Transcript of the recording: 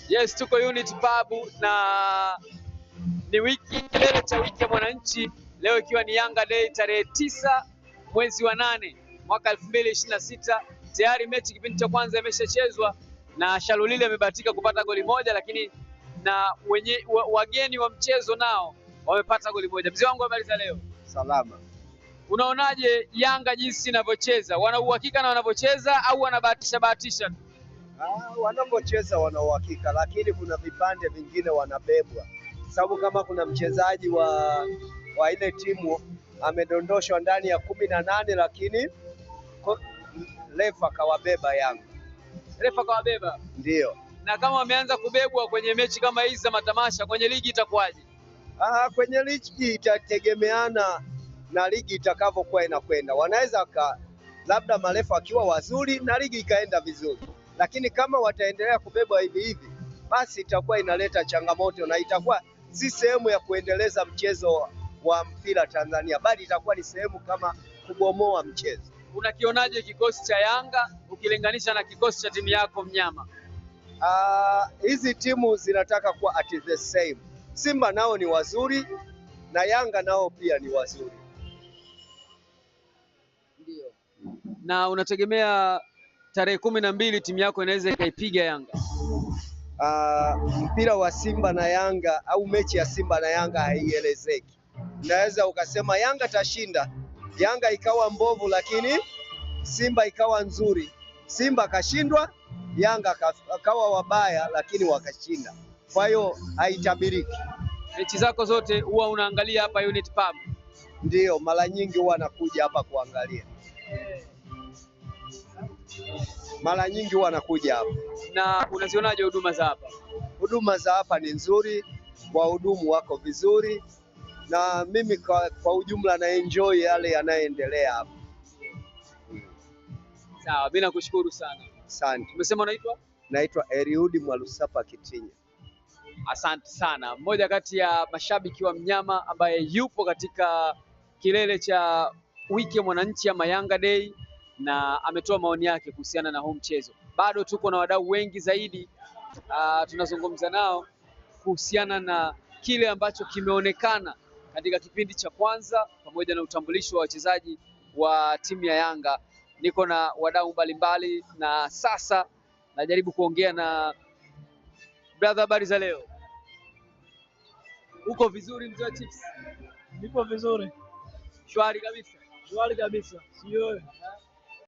Yes, tuko Unity Pub na ni wiki kilele cha wiki ya mwananchi, leo ikiwa ni Yanga Day tarehe 9 mwezi wa 8 mwaka 2026. Tayari mechi kipindi cha kwanza imeshachezwa na Shalulile amebahatika kupata goli moja, lakini na wenye wageni wa mchezo nao wamepata goli moja. Mzee wangu, habari za leo? Salama. Unaonaje Yanga jinsi inavyocheza? Wana uhakika na wanavyocheza au wanabahatisha bahatisha tu? Ah, wanapocheza wana uhakika, lakini kuna vipande vingine wanabebwa, sababu kama kuna mchezaji wa ile timu amedondoshwa ndani ya 18, lakini refa kawabeba Yanga. Refa kawabeba. Ndio. Na kama wameanza kubebwa kwenye mechi kama hizi za matamasha, kwenye ligi itakuwaje? Ah, kwenye ligi itategemeana na ligi itakavyokuwa inakwenda. Wanaweza labda marefa wakiwa wazuri na ligi ikaenda vizuri, lakini kama wataendelea kubebwa hivi hivi, basi itakuwa inaleta changamoto na itakuwa si sehemu ya kuendeleza mchezo wa mpira Tanzania, bali itakuwa ni sehemu kama kubomoa mchezo. Unakionaje kikosi cha Yanga ukilinganisha na kikosi cha timu yako mnyama? Hizi timu zinataka kuwa at the same. Simba nao ni wazuri na Yanga nao pia ni wazuri. Ndio. Na unategemea tarehe 12 timu yako inaweza ikaipiga Yanga? Mpira wa Simba na Yanga au mechi ya Simba na Yanga haielezeki. Unaweza ukasema Yanga tashinda, Yanga ikawa mbovu, lakini Simba ikawa nzuri. Simba kashindwa, Yanga akawa wabaya, lakini wakashinda. Kwa hiyo haitabiriki. Mechi zako zote huwa unaangalia hapa Unity Pub? Ndiyo, mara nyingi huwa nakuja hapa kuangalia, mara nyingi huwa nakuja hapa. Na unazionaje huduma za hapa? Huduma za hapa ni nzuri, wahudumu wako vizuri, na mimi kwa ujumla na enjoy yale yanayoendelea hapa. Sawa, mimi nakushukuru sana. Asante. Umesema unaitwa? Naitwa Eliudi Mwalusapa Kitinya. Asante sana. Mmoja kati ya mashabiki wa mnyama ambaye yupo katika kilele cha wiki ya mwananchi ama Yanga Day na ametoa maoni yake kuhusiana na huu mchezo. Bado tuko na wadau wengi zaidi, tunazungumza nao kuhusiana na kile ambacho kimeonekana katika kipindi cha kwanza pamoja na utambulisho wa wachezaji wa timu ya Yanga. Niko na wadau mbalimbali na sasa najaribu kuongea na brother. Habari za leo? Uko vizuri mzee wa chips? Nipo vizuri. Shwari kabisa. Shwari kabisa. Sio wewe?